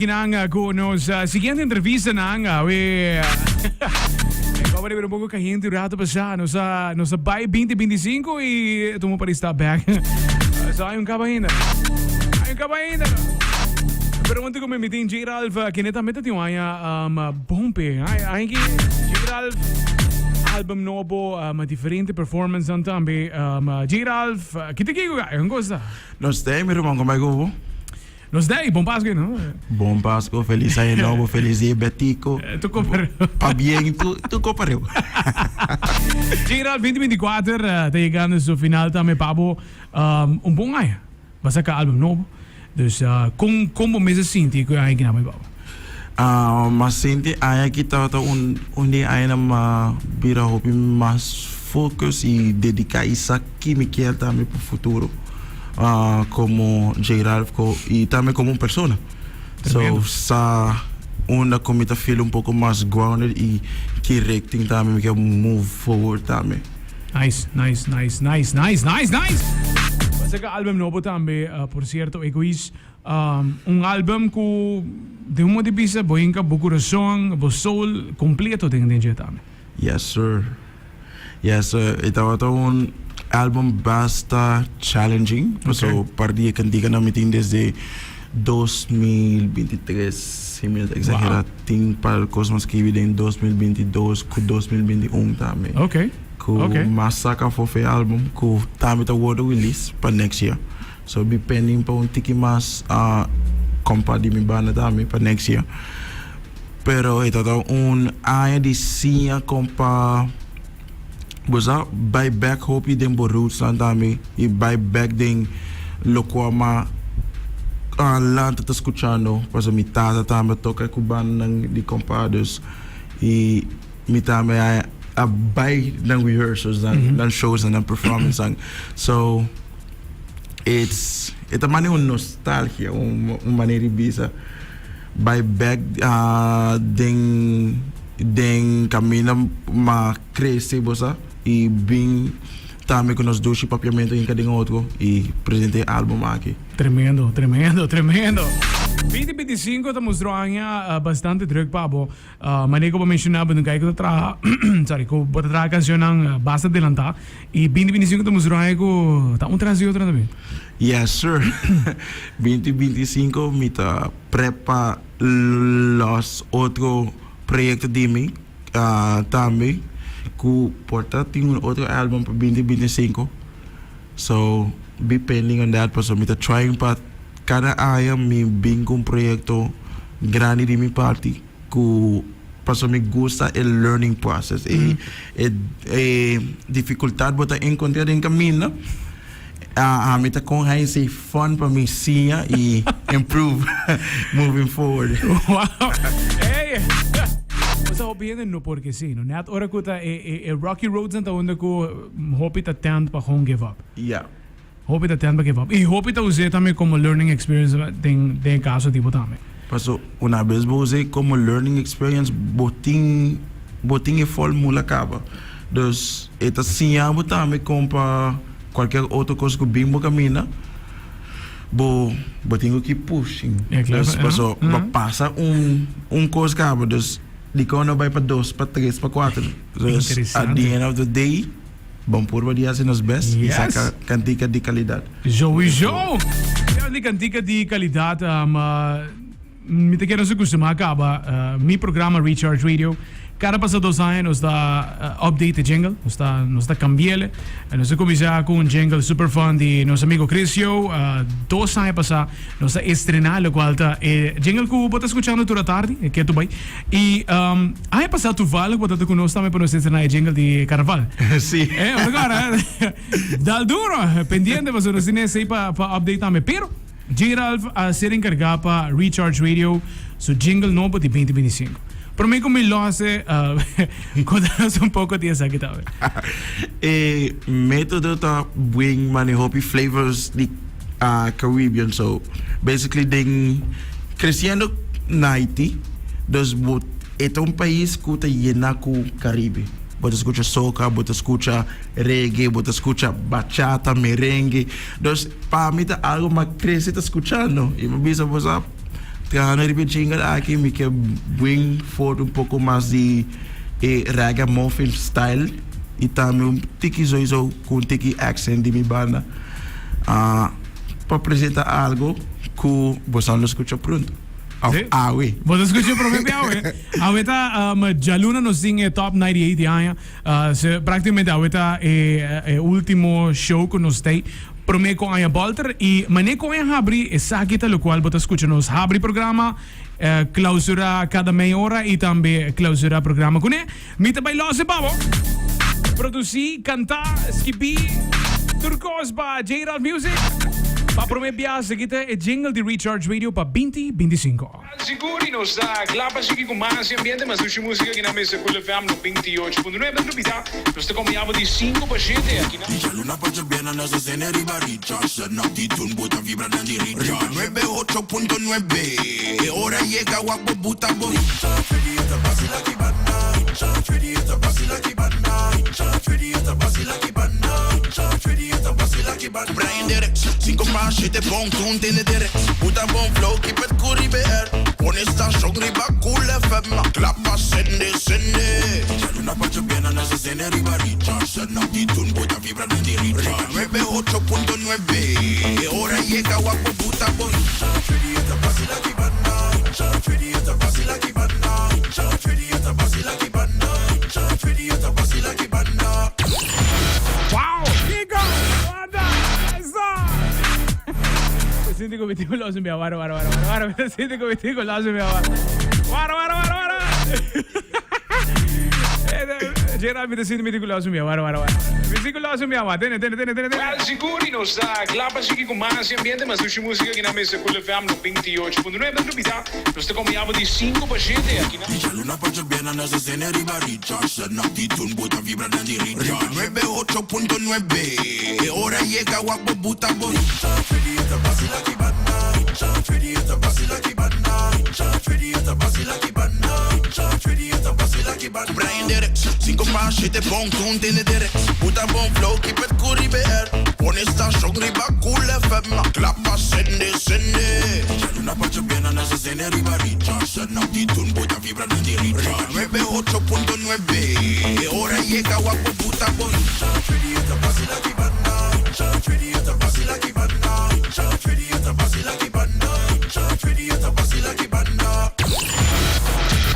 Nan ku nos siguiente entrevistanan awe. Kaba di bira un poko kayente un rato pasá. Nos a nos a bai binti binti sinku i tuma pa di stap bek. So hay un kaba ainda. Hay un kaba ainda. Pero huntu ku mi mi tin J. Ralph kende tambe ta tin un aña bon p'e. Aña aki J. Ralph album nobo, diferente performancenan tambe. J. Ralph, kita kiko kai? Kon ta? Nos ta mi ruman, kon bai ku bo? Nos dei, bon Pasco no? Bon Pasco, feliz año nobo, feliz dia Betico. Tu kopareu. Pabien, tu, tu kopareu. General 2024 ta yegando su final tambe pa bo um, un bon aña. Ba saca album nobo. Dus uh, con, con bo mes a sinti cu e aña kina bai pa bo? Uh, ma sinti aña aki tabata un, un di añanan ma bira hopi mas focus y dedica y sa ki mi kier tambe pa futuro. Como J. Ralph y tambe como un persona. So sa unda cu mi ta feel un poco mas grounded y ki richting tambe mi kier move forward tambe. Nice, nice, nice, nice, nice, nice, nice! Bo a saca album nobo tambe, por cierto, Egoïs. Un album cu den un modo di bisa bo hinca bo curason, bo soul completo den dje tambe. Yes sir. Yes sir, e tabata un album basta challenging, paso par di e kantiganan mi tin desde 2023, si mi no ta exagera, tin par kos mi a skibi den 2022 ku 2021 tambe. Ku mas saka afó for e album ku tambe ta wordo release pa next year. So bi pending pa un tiki mas kompa di mi banda tambe pa next year. Pero e tabata un aña di siña kon pa bo sa bai bek hopi den bo rootsnan tambe y bai bek den locual ma lanta ta scuchando pasobra mi tata tambe a toca cu bandanan di compa dus y mi tambe a bai nan rehearsals nan nan shows nan performance nan so it's e ta mane un nostalgia un manera di bisa. Bai bek den den kaminda ma krese bo sa i bin tambe ku nos dushi papiamentu hinka den otro i presenta e album aki. Tremendo, tremendo, tremendo. 2025 ta mustra un aña bastante druk pa bo. Manera ku bo menshoná bo nunka ku ta traha sorry ku bo ta traha kanshonnan basta adelantá i 2025 ta mustra un aña ku ta un tras di otro tambe. Yes sir. 2025 mi ta prep pa los otro proyecto di mi tambe ku por ta tin un otro album pa 2025 so be pending on that pasobra mi ta trying pa kada aña mi bin ku un proyecto grandi di mi parti. Ku pasobra mi gusta e learning process, e e dificultad bo ta encontra den caminda, ami ta con haña esey fun pa mi siña y improve moving forward. Wow! Ey! Bo sa hopi hende no por ke si, no? Net ora ku ta e e e rocky roadsnan ta unda ku hopi ta tend pa gewoon give up. Yeah. Hopi ta tend pa give up. I hopi ta us'é tambe komo learning experience den den e kaso di bo tambe. Paso una bes bo us'é komo learning experience bo tin bo tin e formula kaba. Dus e ta siña bo tambe kon pa kualkier otro kos ku bin bo kaminda bo bo tin ku keep pushing. Dus paso bo pasa un un kos kaba dus dikon no bai pa dos pa tres pa kuater. Dus at the end of the day. Bon purba di hasi nos best y saca cantica di calidad. Sowieso! Ja, di cantica di calidad. Um, mi ta kere nos acostuma caba mi programa Recharge Radio. Cada pasa dos aña nos ta update e jingle, nos ta, nos ta cambiele. Nos a cuminsa cu un jingle super fun di nos amigo Chrisio. Dos aña pasa nos a estrena locual ta e jingle cu bo ta scuchando tur atardi, e ketu bay. Y um, aña pasá toevallig bo tata ku nos tambe pa nos estrená e jingle di carnaval. Sí. Eh, bo ta kòrda? Dal duro, pendiente pasobra nos tin esei pa pa update tambe. Pero J. Ralph a ser enkargá pa Recharge Radio su jingle nobo di 2025. Promé ku mi lòs e, konta nos un poko di esaki tambe. E método ta bring mane hopi flavors di Caribbean. So basically den creciendo na Haiti, dus bo e ta un pais cu ta yena cu Caribe. Bo ta scucha soca, bo ta scucha reggae, bo ta scucha bachata, merengue. Dus pa mi ta algo m'a crece ta scuchando y m'a bisa bo sa. Trahando riba e jingle aki mi ke bring forth un poko mas di e ragamuffin style y tambe un tiki sowieso cu un tiki accent di mi banda pa presenta algo cu boso lo scucha pronto of awe. Bo ta scucha prome di awe. Awe ta djaluna nos tin e top 98 di aña. Practicamente awe ta e ultimo show cu nos tei. Prome cu aña bolter y mane cu aña habri esaki ta locual bo ta scucha nos habri programa, clausura cada mei ora y tambe clausura programa cune. Mi ta bay los e pa bo. Produci, canta, skibi, tur cos pa J-Ralph Music. Pa prome biaha esaki ta e jingle di Recharge Radio pa binti binticinco. Sigur y nos ta cla pa sigui cu mas ambiente, mas dushi musica aki na mesa Cool FM 98.9. No lubida, nos ta come yabo di cinco pa shete aki na. Djaluna pa djabièrnè nos a sende riba Recharge Set na actitud bo ta vibra den di Recharge Nuebe ocho punto nuebe E ora yega wak bo buta bo Recharge Radio ta basila aki banda Recharge Radio ta basila aki banda Recharge Radio ta basila aki banda Recharge Radio ta basila aki banda Brian Derek Cinco pa shete bon tun tene derek Buta bon flow keep it cool riba e air Pone station riba Cool FM Klap pa sende sende Djaluna pa djabièrnè nos a sende riba Recharge Set na actitud bo ta vibra den di Recharge Nuebe ocho punto nuebe E ora yega wak bo buta bo Recharge Radio ta basila aki banda Recharge Radio ta basila aki banda Recharge Radio ta basila aki banda Recharge Radio ta basila aki banda. Wow! Kiko! Wanda! Eso! Me sinti ku mi tin ku los mi wara wara wara wara wara me sinti ku mi tin ku los mi wara wara wara wara wara Gerald mi ta sinti mi tin ku los mi wara wara wara mi tin ku los mi wara tene tene tene tene tene Well sigur y nos ta kla pa sigui cu mas ambiente, mas dushi musica aki na mesa Cool FM 98.9. No lubida, nos ta come yabo di cinco pa shete aki na. Djaluna pa djabièrnè nos a sende riba Recharge Set na actitud bo ta vibra den di Recharge Nuebe ocho punto nuebe E ora yega wak bo buta bo Recharge Radio ta basila aki banda Recharge Radio ta basila aki banda Recharge Radio ta basila aki banda Recharge Radio ta basila aki banda Brian Derek Cinco pa shete bon tun tene derek Buta bon flow keep it cool riba e air Pone station riba Cool FM Klap pa sende sende Djaluna pa djabièrnè nos a sende riba Recharge Set na actitud bo ta vibra den di Recharge Nuebe ocho punto nuebe E ora yega wak bo buta bo Recharge Radio ta basila aki banda Recharge Radio ta basila aki banda Recharge Radio ta basila aki banda Recharge Radio ta basila aki banda.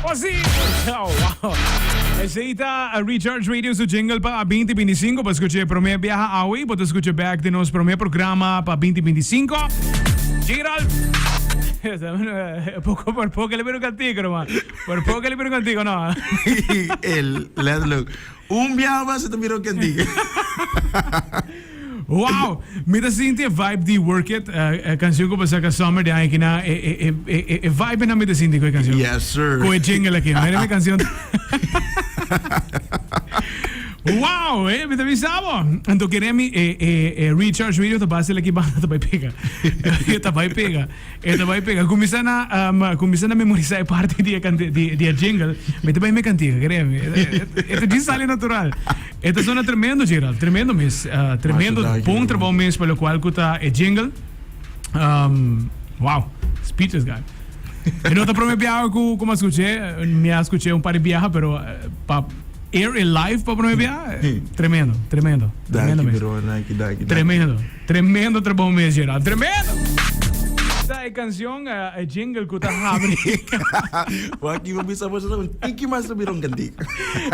Oh si! Oh wow! Esey ta Recharge Radio su jingle pa binti binti sinku. Bo skucha e prome biaha awe, bo ta skucha bek den nos prome programa pa binti binti sinku. Gerald! Poko por poko el a bira un kantiku, ruman. Por poko el a bira un kantiku, no? El, letterlijk. Un biaha mas e ta bira un kantiku. Wow! Mi ta sinti e vibe di Work It, e canción cu bo saca summer di aña kina, e e e e e vibe nan mi ta sinti cu e canción. Yes sir. Cu e jingle aki. Mira mi canción. Wow, eh, mi ta bisa bo. Anto kere mi e e e Recharge Radio ta base laki banda ta bai pega. Ta bai pega. E ta bai pega. Cuminsa na um, cuminsa na memorisa e parti di e cante di di e jingle. Mi ta bai me cantica, kere mi. E ta djis sali natural. E ta sona tremendo Gerald, tremendo mes. Tremendo, bon trabou mes pa locual cu ta e jingle. Um, wow, speechless guy. E no ta prome biaha cu cu mi a scuché, mi a scuché un par di biaha pero pa air e live pa prome biaha, tremendo, tremendo, tremendo mes. Danki, danki, danki. Tremendo, tremendo trabou mes Gerald, tremendo! Ta e cancion, e jingle cu ta habri. Wak bo bisa bo sa un tiki mas ta bira un cantica.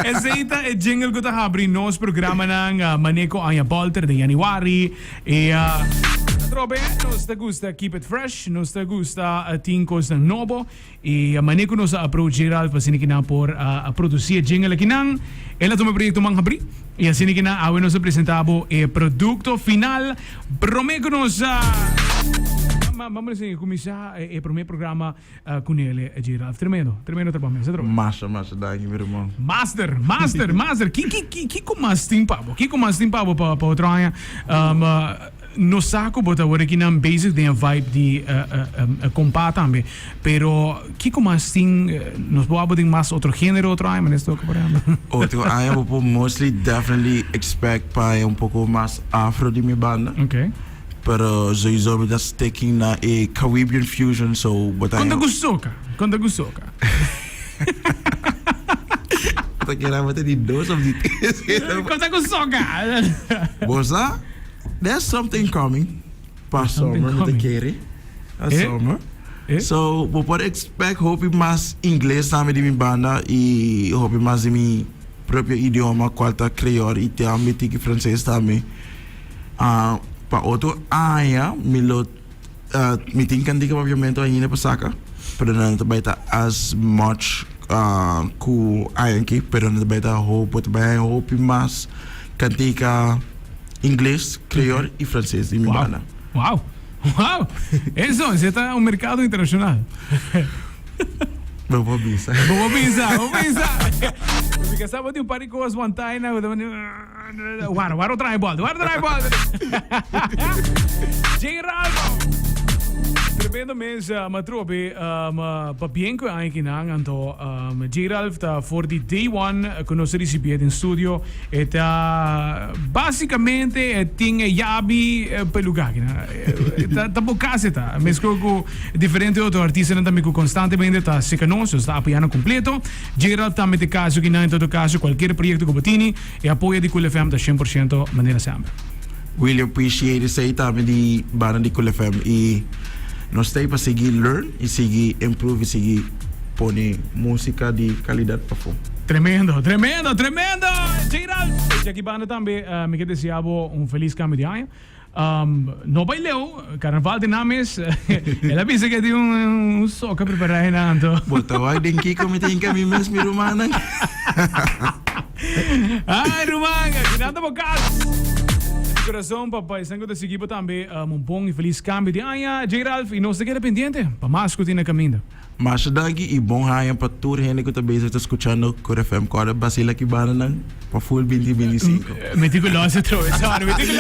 Esey ta e jingle cu ta habri nos programanan Maneco Aña Bolter den januari. E atrobe nos ta gusta keep it fresh, nos ta gusta tin cosnan nobo. E manera cu nos a approach Gerald pa asina ki nan por a produci e jingle akinan, el a tuma e proyecto man habri y asina ki nan awe nos a presenta bo e producto final. Prome cu nos a Vamos a cuminsa e prome programa cu nele Gerald. Tremendo, tremendo trabao mes, atrobe. Masha, masha danki mi ruman. Master, master, master. Ki, ki, ki, kico mas tin pa bo? Kico mas tin pa bo pa otro aña? No sa ku bo ta awor aki nan bezig den e vibe di kompa tambe, pero kiko mas tin, nos por abo den mas otro genero otro aña manera toka por ehempel? Otro aña bo por mostly definitely expect pa un poko mas afro di mi banda. Okay. Pero sowieso mi ta sticking na e Caribbean fusion so bo ta Kon ta ku soca? Kon ta ku soca? Ta kera bo ta di dos of di tres. Kon ta ku soca? Bo sa, there's something coming pa Something summer mi ta coming. kere. Pa Eh? summer. Eh? So bo por expect hopi mas ingles tambe di mi banda y hopi mas di mi propio idioma cual ta creol y tambe tiki frances tambe. Ah, pa otro aña mi lo ah, mi tin cantica papiamento ainda pa saca, pero nan ta bai ta as much ah, cu aña aki, pero nan ta bai ta hopi, ta bai hopi mas cantica ingles, creol y frances di mi Wow. banda. Wow. Wow. Eso, ese ta un mercado internacional. Bo por bisa. Bo por bisa, bo por bisa. Mi ka sa bo tin un par di cos wantá ahí na. Wara, wara trae bol, wara trae bol. J. Ralph. Tremendo mes, uh, ma trobe, um, uh, pa bien ku aña kinan, anto um, J. Ralph ta for di day one eh, ku nos recibi den studio. E ta basicamente e tin e yabi eh, pa e lugar kinan. Eh, ta, ta bo casa ta. Mesco ku diferente otro artistanan tambe ku constantemente ta seca nos, nos ta apoyando completo. J. Ralph tambe te caso kinan, en todo caso cualquier proyecto ku bo tini, E apoyo di Cool FM ta 100% manera semper. Really appreciate esey tambe di banda di Cool FM y nos ta ey pa sigui learn y sigui improve y sigui pone musica di calidad pafo. Tremendo, tremendo, tremendo! J-Ralph! Dje aki banda tambe mi ke desea bo un feliz cambio di aña. No bai leu, carnaval den nan mes. El a bisa ke tin un soca prepara einan anto. Bo ta wak den kiko mi ta hinka mi mes mi rumannan. Ay ruman, kinan ta bo kas. Di corazon pa pa esnan ku ta sigui bo tambe un bon y feliz cambio di aña. J. Ralph y nos ta keda pendiente pa mas ku tin na caminda. Masha danki y bon haña pa tur hende cu ta bezig ta scuchando Cor FM. Corda basila ki bandanan pa full 2025. Mi tin cu los atrobe, sorry. Mi tin cu los.